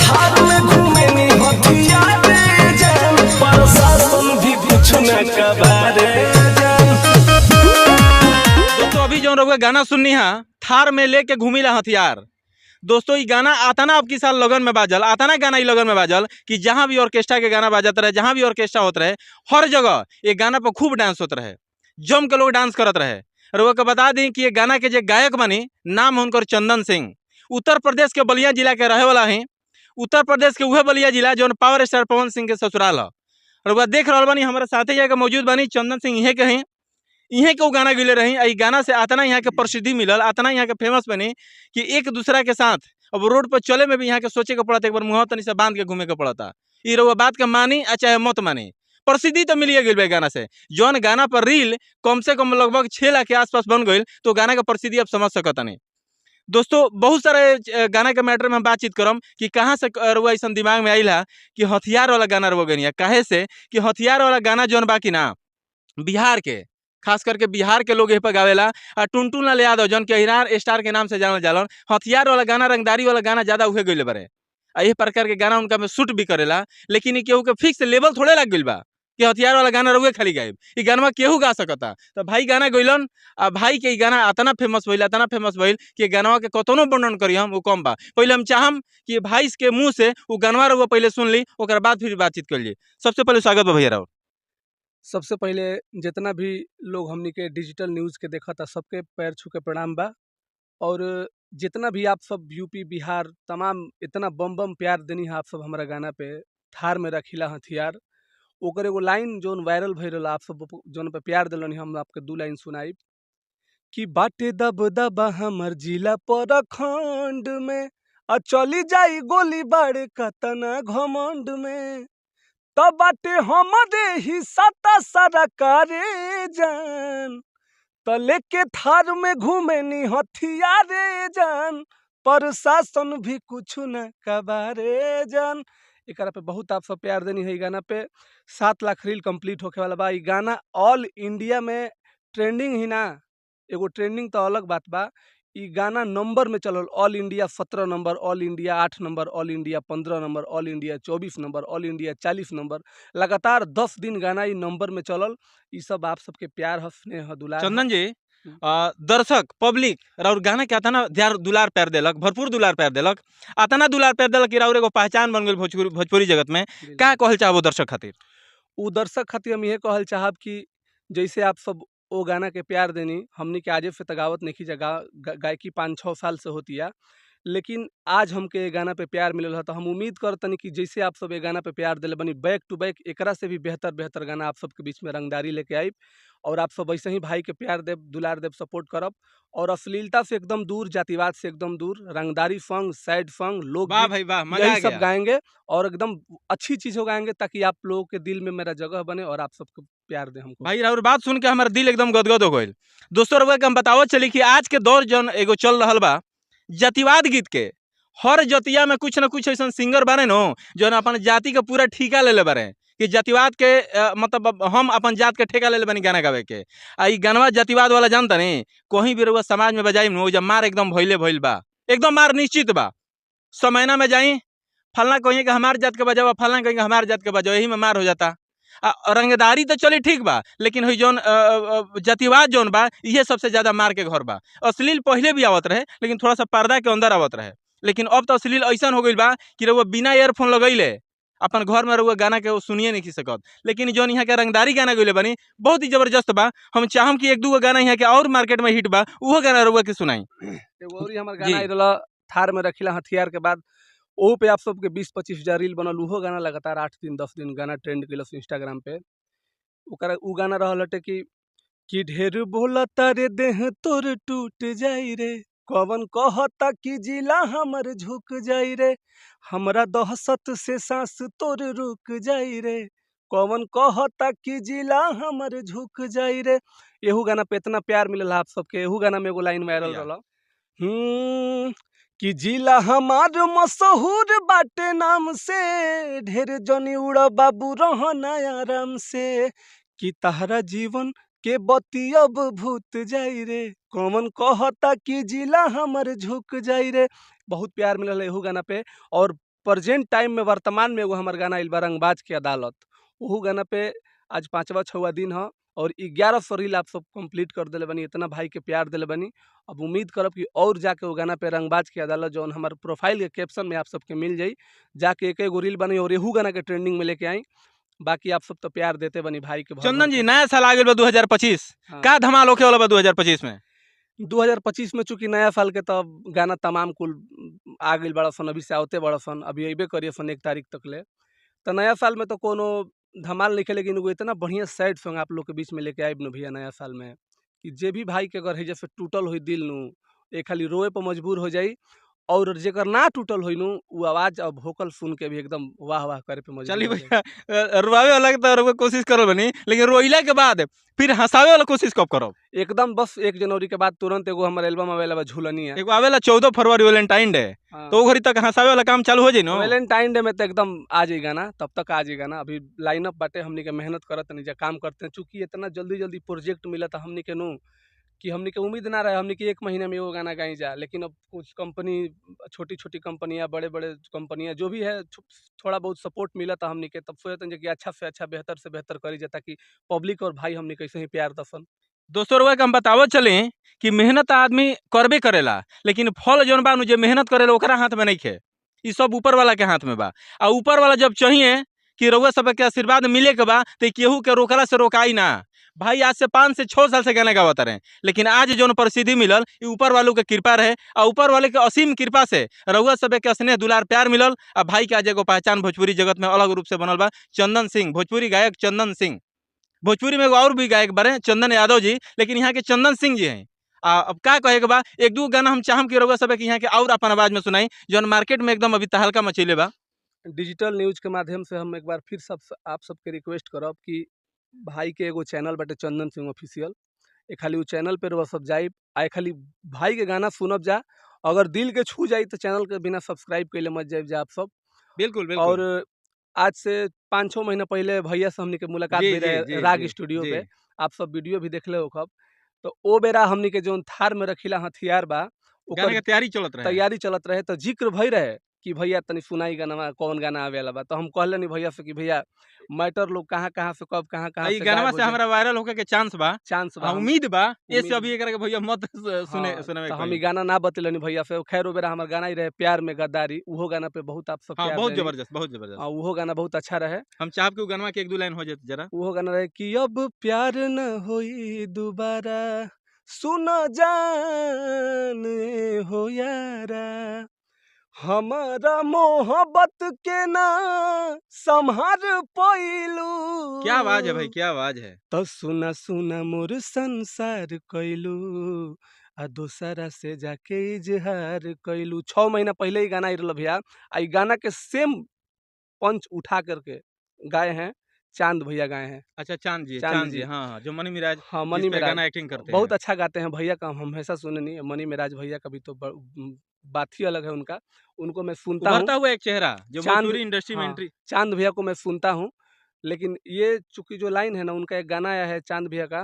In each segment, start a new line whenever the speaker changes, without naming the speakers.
थार में घूमे नी हथियार रे जान, प्रशासन भी कुछ न कबारे जान।
दोस्तों, अभी जो रउआ गाना सुननी है, थार में लेके घूमिला हथियार। दोस्तों, ये गाना आतना अब की साल लगन में बाजल, आतना गाना ई लगन में बाजल कि जहाँ भी ऑर्केस्ट्रा के गाना बाजत रहे, जहाँ भी ऑर्केस्ट्रा होत रहे, हर जगह ये गाना पर खूब डांस होत रहे, जम के लोग डांस करत रहे। रउआ के बता दी कि ये गाना के जे गायक बनी, नाम है उनकर चंदन सिंह, उत्तर प्रदेश के बलिया जिला के रहे वाला हैं। उत्तर प्रदेश के उहे बलिया जिला जौन पावर स्टार पवन सिंह के ससुराल है। रउआ देख रहल बानी, हमारे साथे यहाँ के मौजूद बानी चंदन सिंह, इहे के हैं, इहे के उ गाना गइले रही। आ ई गाना से आतना यहाँ के प्रसिद्धि मिलल, आतना यहाँ के फेमस बनी कि एक दूसरा के साथ अब रोड पर चले में भी यहाँ के सोचे के पड़ता, एक बार मुँह तनी से बांध के घूमे के पड़ता। ई रउआ बात के मानी आ चाहे मत मानी, प्रसिद्धि तो मिलिए गई गाना से। जौन गाना पर रील कम से कम लगभग 6 लाख के आसपास बन गई, तो गाना के प्रसिद्धि आप समझ सकत नहीं। दोस्तों, बहुत सारे गाना के मैटर में हम बातचीत करम कि कहाँ से रउआ ऐसा दिमाग में आइल है कि हथियार वाला गाना रउआ गनिया। काहे से कि हथियार वाला गाना जौन बाकी ना, बिहार के, खास करके बिहार के लोग एह पर गावेला। आ टुनटुन लाल यादव, जौन के अहिरान स्टार के नाम से जानल जालन, हथियार वाला गाना, रंगदारी वाला गाना ज्यादा उहे गइले बारे। आ एह प्रकार के गाना उनका में सूट भी करेला। लेकिन ई केहू के फिक्स लेवल थोड़े लग गइल बा कि हथियार वाला गाना रउए खाली गायब, ई गाना केहू गा सकता। तो भाई गाना गइलन आ भाई के ई गाना अतना फेमस भइल, अतना फेमस भइल कि गानवा के कतनो वर्णन करी हम, उ कम बा। पहले हम चाहम कि भाई के मुंह से उ गानवा रउआ पहले सुन ली, ओकर बाद फिर बातचीत कर ली। सबसे पहले स्वागत बा भैया राउर।
सबसे पहले जितना भी लोग हमनी के डिजिटल न्यूज़ के देखता, सबके पैर छू के प्रणाम बा। और जितना भी आप सब यूपी, बिहार, तमाम इतना बम बम प्यार देनी है आप सब हमारा गाना पे, थार में रखिला हथियार, ओकर एगो लाइन जोन वायरल भइल रहल, आप सब जोन पे प्यार दिलनी, हम आपके दू लाइन सुनाई कि बाटे दब दबा हमर जिला प्रखंड में, आ चली जाई गोली बाड़े कतना घमंड में, तब बाटे हमरे ही सता सरकारे जान, त लेके थार में घूमे नी हथियारे जान, प्रशासन भी कुछ न कबारे जान। एकरा पे बहुत आप सब प्यार देनी है। ई गाना पे 7 लाख रील कंप्लीट होखे वाला बा। ई गाना ऑल इंडिया में ट्रेंडिंग ही ना, एगो ट्रेंडिंग तो अलग बात बा, ई गाना नंबर में चलल। All India 17 number, all India 8 number, all India 15 number, all India 24 number, all India 40 number, लगातार 10 दिन गाना ई नंबर में चलल। ई सब आप सबके प्यार ह, स्नेह ह, दुलार ह।
चंदन जी, दर्शक, पब्लिक राउर गाना के अतना ध्यान, दुलार, प्यार देलक, भरपूर दुलार प्यार देलक, अतना दुलार प्यार देलक कि राउर एगो पहचान बन गेल भोजपुरी भोजपुरी जगत में। का कहल चाहबो दर्शक खातिर?
उ दर्शक खातिर हम इहे कहल चाहब कि जैसे आप सब ओ गाना के प्यार देनी, हमनी के आजे से त गावत नहीं जा, गायकी 5-6 साल से होतिया, लेकिन आज हमके ये गाना पे प्यार मिलल है, तो हम उम्मीद करतनी कि जैसे आप सब ये गाना पे प्यार दिले बनी, बैक टू बैक एकरा से भी बेहतर बेहतर गाना आप सबके बीच में रंगदारी लेके आइब। और आप सब ऐसे ही भाई के प्यार देब, दुलार देब, सपोर्ट करब और अश्लीलता से एकदम दूर, जातिवाद से एकदम दूर, रंगदारी सॉन्ग, सैड सॉन्ग, लोक
वाह भाई वाह, मजा आ
यही सब
गया।
गाएंगे और एकदम अच्छी चीज़ गाएंगे, ताकि आप लोगों के दिल में मेरा जगह बने और आप सबको प्यार दे हमको।
भाई, और बात सुन के हमारा दिल एकदम गदगद हो गइल। दोस्तों, रउआ के हम बतावत चली कि आज के दौर जौन एगो चल रहल बा जातिवाद गीत के, हर जतिया में कुछ न कुछ ऐसा सिंगर बारे नो, जौन अपन जाति के पूरा ठीका ले ले बारे कि जातिवाद के मतलब अब हम अपन जात के ठेका ले ले बानी गाना गावे के। आ ई गानवा जातिवाद वाला जानता नहीं, कहीं भी रउआ समाज में बजाई नो, जब मार एकदम भइले भइल बा, एकदम मार निश्चित बा। समैना में जाई, फलना कहीं कि हमार जात के बजाओ, फलना कहीं कि हमार जात के बजाओ, यही में मार हो जाता। आ रंगदारी तो चली ठीक बा, लेकिन हुई जौन जातिवाद जौन बा, इहे सबसे ज्यादा मार के घर बा। अश्लील पहले भी आवत रहे, लेकिन थोड़ा सा पर्दा के अंदर आवत रहे। लेकिन अब तो अश्लील ऐसा हो गइल बा कि रउआ बिना ईयरफोन लगैले अपन घर में रउआ गाना के सुनिए नहीं सकत। लेकिन जौन यहाँ के रंगदारी गाना गइले बानी, बहुत ही जबरदस्त बा। हम चाहम कि एक दू गो गाना यहाँ के और मार्केट में हिट बा, उहो गाना रउआ के सुनाई।
एगो और हमर गाना आइल रहल थार में रखिला हथियार के बाद, ओहू पे आप सबके 20-25 हजार रील बनल। उहो गाना लगातार 8 दिन, 10 दिन गाना ट्रेंड कैलस इंस्टाग्राम पे। ओकरा उ गाना रहल हटे कि ढेर बोलता रे देह तोर टूट जाई रे, कवन कहता कि जिला हमर झुक जाई रे, हमरा दहशत से सांस तोर रुक जाई रे, कवन कहता कि जिला हमर झुक जाई रे। एहू गाना पे इतना प्यार मिलल आप सबके। एहू गाना में एगो लाइन वायरल
भैया।
रहल कि जिला हमार मशहूर बाटे नाम से, ढेर जनी उड़ बाबू रहना आराम से, कि तहरा जीवन के बत्ती अब भूत जाई रे, कौन कहता कि जिला हमर झुक जाई रे। बहुत प्यार मिलल है एहू गाना पे और प्रेजेंट टाइम में वर्तमान में एगो हमार गाना आइल बा रंगबाज के अदालत, ओहू गाना पे आज 5वां 6वां दिन ह और 1100 रील आप सब कंप्लीट कर दिले बनी, इतना भाई के प्यार दिले बनी। अब उम्मीद करब कि और जाके वो गाना पे रंगबाज के अदालत जौन हमार प्रोफाइल के कैप्शन में आप सबके मिल जाई, जाके एक एगो रील बनी और एहू गाना के ट्रेंडिंग में लेके आई। बाकी आप सब तो प्यार देते बनी भाई के भर
चंदन
भर
जी
के।
नया साल आ गेल बा 2025।
हाँ।
का धमाल होखे वाला बा 2025 में?
2025 में चूंकि नया साल के तब गाना तमाम कुल आ गइल बड़ा सन, अभी से आवते बड़ा सन, अभी अइबे करिए सन 1 तारीख तक ले। तो नया साल में तो कोनो धमाल नहीं, लेकिन एगो इतना बढ़िया सैड सॉन्ग आप लोग के बीच में लेके आइब नु भैया नया साल में कि जे भी भाई के अगर है जैसे टूटल हुई दिल नु एक खाली रोए पर मजबूर हो जाई, और जेकर ना टूटल हुई नु वो आवाज़ और वोकल सुन के भी एकदम वाह वाह करे पे मजबूर
चली
हो जाई।
भैया, रुआवे वाला के तो रउआ कोशिश करल बनी, लेकिन रोइला के बाद फिर हंसावे वाला कोशिश कब करब?
एकदम बस 1 जनवरी के बाद तुरंत एगो हमर एल्बम आवेला बा झूलनिया,
एगो आवेला 14 फरवरी वैलेंटाइन डे,
हाँ।
तो ओ घड़ी तक हंसावे वाला काम चालू हो जाई नो?
वैलेंटाइन डे में तो एकदम आ जाई गाना, तब तक आ जाई गाना। अभी लाइनअप बाटे, हमनी के मेहनत करत नहीं जा, काम करते हैं। चूँकि इतना जल्दी जल्दी प्रोजेक्ट मिला था हमनी के नु कि हमनी के उम्मीद ना रहे हमनी के 1 महीना में वो गाना गाई जा, लेकिन अब कुछ कंपनी, छोटी छोटी कंपनियाँ, बड़े बड़े कंपनियाँ जो भी है, थोड़ा बहुत सपोर्ट मिला था हमनी के, तब सोचते हैं कि अच्छा से अच्छा बेहतर से बेहतर करी जा ताकि पब्लिक और भाई हमनी कैसे ही प्यार दसन।
दोस्तों रउआ के हम बतावत चली कि मेहनत आदमी करबे करेला, लेकिन फल जौन बा नु जे मेहनत करेला ओकरा हाथ में नहीं खे, ई सब ऊपर वाला के हाथ में बा। आ ऊपर वाला जब चाहिए कि रउआ सब के आशीर्वाद मिले के बा तो केहू के रोकला से रोकाई ना। भाई आज से 5 से 6 साल से गाना गावत रहे, लेकिन आज जौन प्रसिद्धि मिलल ई ऊपर वालों के कृपा रहे, आ ऊपर वाले के असीम कृपा से रउआ सब के स्नेह दुलार प्यार मिलल। आ भाई के आज एगो पहचान भोजपुरी जगत में अलग रूप से बनल बा। चंदन सिंह, भोजपुरी गायक चंदन सिंह, भोजपुरी में एगो और भी गायक बड़े चंदन यादव जी, लेकिन यहाँ के चंदन सिंह जी हैं। आ अब का कहे के बा, 1-2 गाना हम चाहम कि रउआ सब के यहाँ के और अपन आवाज़ में सुनाई जौन मार्केट में एकदम अभी तहलका मचैले बा।
डिजिटल न्यूज़ के माध्यम से हम एक बार फिर सब आप सबके रिक्वेस्ट करब कि भाई के एगो चैनल बाटे चंदन सिंह ऑफिशियल, एक खाली उ चैनल पे रउआ सब जाइब आ एक खाली भाई के गाना सुनब जा, अगर दिल के छू जाई तो चैनल के बिना सब्सक्राइब कैले मत जाइब जा आप सब।
बिल्कुल।
और आज से 5-6 महीना पहले भैया से हमनी के मुलाकात
जी,
भी
जी,
रहे
जी,
राग
जी,
स्टूडियो
जी।
पे, आप सब वीडियो भी देखले होखब। तो ओ बेरा हमनी के जौन थार में रखिला हथियार बा
गाने
ओकर
के तैयारी चलत रहे,
तैयारी चलत रहे, तो जिक्र भई रहे कि भैया तनी सुनाई गाना, कौन गाना आवेला बा। तो हम कहले नहीं भैया से कि भैया मैटर लोग कहाँ कहाँ से कब कहाँ कहाँ
ई
से
गाना
गायब हो
से हमरा वायरल होके के चांस बा,
चांस बा,
उम्मीद बा, ए से
उम्मीद
अभी एकरा के भैया मत सुने
हाँ,
सुनावे
तो हम
कोई।
ई गाना ना बतेलनी भैया से। खैर ओ बेरा हमर गाना ही रहे प्यार में गद्दारी, उहो गाना पे बहुत आप सब
हाँ,
प्यार
बहुत
देनी।
जबरदस्त, बहुत जबरदस्त।
हाँ, उहो गाना बहुत अच्छा रहे।
हम चाहब कि उ गाना के 1-2 लाइन हो जाए जरा।
उहो गाना रहे कि अब प्यार न होई दोबारा, सुनो जान हो यारा, हमारा मोहब्बत के ना संहार पैलू।
क्या आवाज है भाई, क्या आवाज है।
तो सुना सुना मोर संसार कैलू, आ दोसरा से जाके इजहार कैलू। 6 महीना पहले ही गाना आई रहा भैया, आ ई गाना के सेम पंच उठा करके गाए हैं चांद भैया गाए हैं।
अच्छा चांद जी,
चांद
चांद जी,
जी।
हाँ हाँ, जो मनी मिराज,
हाँ मनी
जिस पे
मिराज
गाना एक्टिंग करते
बहुत
हैं,
अच्छा गाते हैं भैया का हम हमेशा सुने नहीं। मनी मिराज भैया का भी तो बात ही अलग है उनका, उनको मैं सुनता हूँ।
उभरता हुआ एक चेहरा जो
चांद,
भोजपुरी इंडस्ट्री में
हाँ,
एंट्री।
चांद भैया को मैं सुनता हूँ, लेकिन ये चूंकि जो लाइन है ना, उनका एक गाना आया है चांद भैया का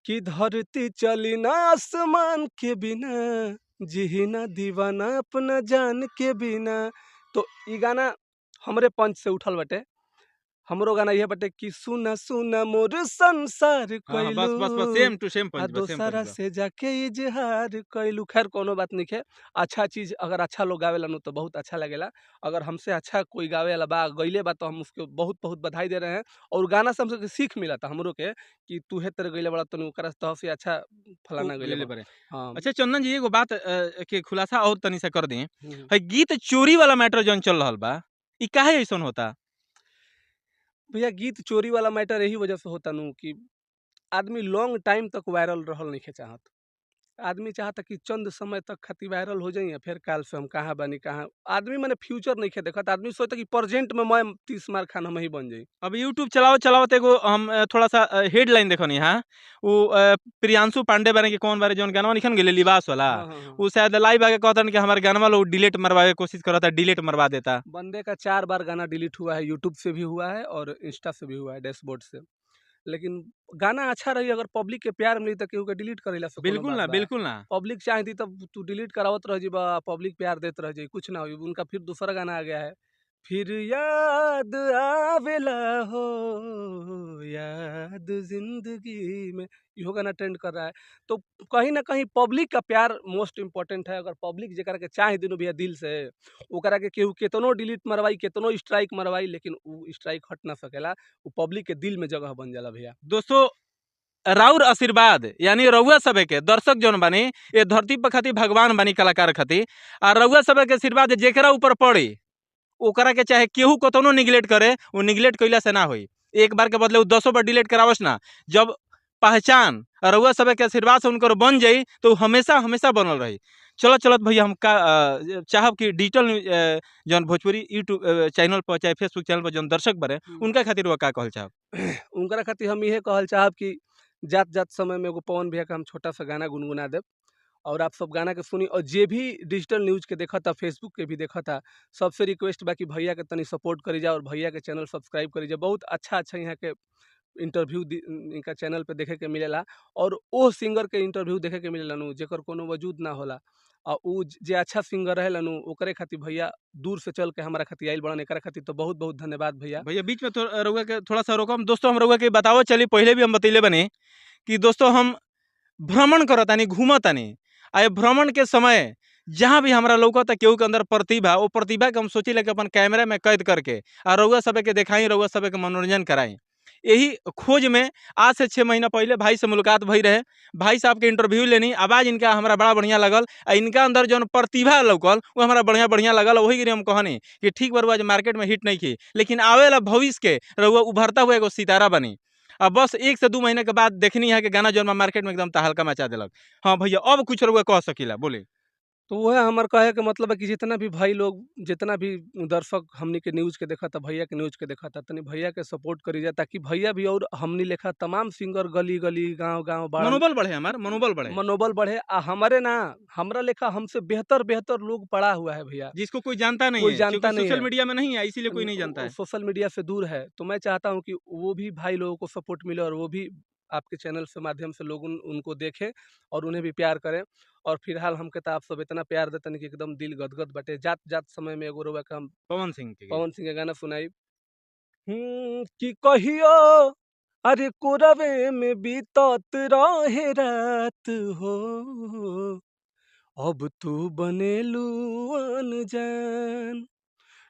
कि धरती चली ना आसमान के बिना, जी ना दीवाना अपना जान के बिना। तो ये गाना हमरे पंच से उठल बटे, हमरो गाना यह बटे कि सुना सुना मोर संसार
हाँ, बस बस बस,
कैलू,
सेम टू सेम
आ
पंच बा, सेम
दोसरा
पंच बा।
से जाके इजहार कैलू। खैर कोनो बात नहीं है, अच्छा चीज़ अगर अच्छा लोग गावेला नु तो बहुत अच्छा लगेला। अगर हमसे अच्छा कोई गावेला बा गईले बा तो हम उसके बहुत बहुत बधाई दे रहे हैं। और गाना से हमसे सीख मिला था हमरो के कि तू हे तरह गईले बड़ा तनु ओकरा तह से अच्छा फलाना
उ
गईले
गईले
बा।
बारे।
हाँ।
अच्छा चंदन जी, एगो बात के खुलासा और तनी से कर दी है, गीत चोरी वाला मैटर जौन चल रहल बा, ई काहे ऐसन होता?
भैया गीत चोरी वाला मैटर यही वजह से होता नु कि आदमी लॉन्ग टाइम तक वायरल रहल नहीं चाहत। आदमी चाहता कि चंद समय तक खातिर वायरल हो जाइए, फिर काल से हम कहाँ बनी कहाँ, आदमी माने फ्यूचर नहीं देखत। आदमी सोचता कि प्रेजेंट में मैं 30 मार खान हम ही बन जाई।
अब यूट्यूब चलाओ चलाओ एगो हम थोड़ा सा हेडलाइन देखनी हाँ, वो प्रियांशु पांडे बारे के कौन बारे जौन गाना निखन गेले लिबास वाला,
हाँ, हाँ, हाँ।
वो शायद लाइव आके कहतन कि हमारे गाना लोग डिलीट मरवावे के कोशिश करता, डिलीट मरवा देता।
बंदे का 4 बार गाना डिलीट हुआ है, यूट्यूब से भी हुआ है और इंस्टा से भी हुआ है, डैशबोर्ड से। लेकिन गाना अच्छा रही अगर पब्लिक के प्यार मिली तो केहू के डिलीट करेला से कोनो
बिल्कुल
बात
ना,
बा।
बिल्कुल ना।
पब्लिक चाहती तब तू डिलीट करावत रह जीबा, पब्लिक प्यार देत रह जाई, कुछ ना होई। उनका फिर दूसरा गाना आ गया है, फिर याद आवेला हो याद जिंदगी में, इहो गाना ट्रेंड कर रहा है। तो कहीं ना कहीं पब्लिक का प्यार मोस्ट इम्पोर्टेंट है। अगर पब्लिक जेकरा के चाह दिनो भैया दिल से, ओकरा के केहू केतनो डिलीट मरवाई, केतनो स्ट्राइक मरवाई, लेकिन उ स्ट्राइक हट ना सकेला, उ पब्लिक के दिल में जगह बन जाला भैया।
दोस्तों राउर आशीर्वाद यानी रउआ सभे के दर्शक जौन बानी ये धरती पर खातिर भगवान बानी कलाकार खातिर, आ रउआ सभे के आशीर्वाद जेकरा ऊपर पड़ी ओकरा के चाहे केहू कतनो निगलेक्ट करे, वो निगलेक्ट कइला से ना होई। एक बार के बदले वो 10 बार डिलीट करावस ना, जब पहचान रउआ सभे के आशीर्वाद से उनकर बन जाई तो हमेशा हमेशा बनल रही। चलत चलत भैया हम का चाहब कि डिजिटल जौन भोजपुरी यूट्यूब चैनल पर चाहे फेसबुक चैनल पर जौन दर्शक बरे उनका खातिर वो का कहल चाहब?
उनकरा खातिर हम इहे कहल चाहब कि जात जात समय में एगो पवन भैया का हम छोटा सा गाना गुनगुना देब और आप सब गाना के सुनी। और जे भी डिजिटल न्यूज़ के देखता, फेसबुक के भी देखता, सबसे रिक्वेस्ट बा कि भैया के तनी सपोर्ट करी जा और भैया के चैनल सब्सक्राइब करी जा। बहुत अच्छा अच्छा यहाँ के इंटरव्यू इनका चैनल पे देखे के मिलेला और ओ सिंगर के इंटरव्यू देखे के मिलेला नु जेकर कोनो वजूद ना होला, आ उ जे अच्छा सिंगर रहेला नु ओकरे खातिर भैया दूर से चल के हमारा खातिर आइल बड़न, एकरा खातिर तो बहुत बहुत धन्यवाद भैया।
भैया बीच में रउआ के थोड़ा सा रोकम। दोस्तों हम रउआ के बतावो चली, पहले भी हम बतैले बनी कि दोस्तों हम भ्रमण करतानी, घूमतानी, आ ये भ्रमण के समय जहाँ भी हमरा लौकता केहू के अंदर प्रतिभा, वो प्रतिभा के हम सोचिले कि अपन कैमरा में कैद करके आ रउआ सभे के देखाई, रउआ सभे के मनोरंजन कराई। यही खोज में आज से 6 महीना पहले भाई से मुलाकात भई रहे, भाई साहब के इंटरव्यू लेनी, आवाज़ इनका हमरा बड़ा बढ़िया लगल आ इनका अंदर जौन प्रतिभा लौकल वो हमरा बढ़िया बढ़िया लगल। वही गिरी हम कहनी कि ठीक बरुआ आज मार्केट में हिट नहीं की, लेकिन आवेला भविष्य के रउआ उभरता हुआ एगो सितारा बनी। अब बस 1 से 2 महीने के बाद देखनी है कि गाना जौन मार्केट में एकदम तहलका मचा देलक। हाँ भैया अब कुछ रउआ कह सकीला, बोले।
तो वह हमार कहे के मतलब है कि जितना भी भाई लोग, जितना भी दर्शक हमनी के न्यूज़ के देखा था, भैया के न्यूज़ के देखा था, तनी भैया के सपोर्ट करी जाए ताकि भैया भी और हमनी लेखा तमाम सिंगर गली गली गांव गांव
मनोबल बढ़े, हमार मनोबल बढ़े,
मनोबल बढ़े। आ हमारे ना हमरा लेखा हमसे बेहतर बेहतर लोग पड़ा हुआ है भैया,
जिसको कोई जानता नहीं
कोई
है,
जानता नहीं,
सोशल मीडिया में नहीं है, इसीलिए कोई नहीं जानता है,
सोशल मीडिया से दूर है। तो मैं चाहता हूँ कि वो भी भाई लोगों को सपोर्ट मिले और वो भी आपके चैनल से माध्यम से लोग उनको देखें और उन्हें भी प्यार करें। और फिलहाल हमके तो आप सब इतना प्यार देतन कि एकदम दिल गदगद बटे। जात जात समय में एगो रउआ के हम
पवन सिंह
के गाना सुनाई कि कहियो अरे कोरवे में बीतत रहे रात हो, अब तू बनेलू अनजान,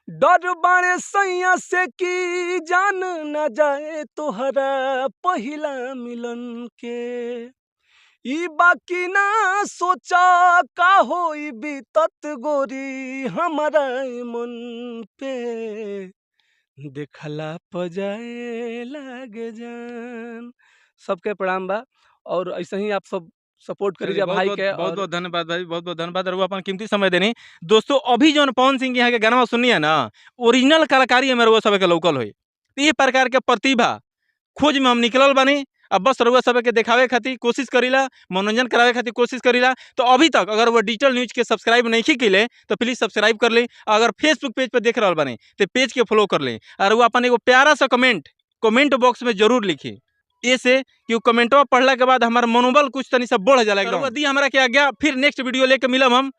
डर बाड़े सैया से कि जान न जाए तोहरा पहिला मिलन के, ई बाकी ना सोचा का होई बीतत गोरी हमारा मन पे, देखला प जाए लागे जान। सबके प्रणाम बा और ऐसे ही आप सब सपोर्ट करी जा भाई के।
बहुत बहुत धन्यवाद भाई, बहुत बहुत धन्यवाद रउआ अपन कीमती समय देनी। दोस्तों अभी जौन पवन सिंह यहाँ के गाना सुनी है ना, ओरिजिनल कलाकारी में रउआ सबके लौकल होई। ये प्रकार के प्रतिभा खोज में हम निकलल बानी, अब बस रउआ सबके देखावे खातिर कोशिश करीला, मनोरंजन करावे खातिर कोशिश करीला। तो अभी तक अगर वो डिजिटल न्यूज़ के सब्सक्राइब नहीं कैले तो प्लीज़ सब्सक्राइब कर ली। अगर फेसबुक पेज पर देख रहा बानी तो पेज के फॉलो कर ली और वो अपन एगो प्यारा सा कमेंट बॉक्स में जरूर लिखी, ऐसे कि वो कमेंटवा पढ़ला के बाद हमारा मनोबल कुछ तनी सब बढ़ जाला। एकदम दी हमरा के आज्ञा, फिर नेक्स्ट वीडियो लेके मिलब हम।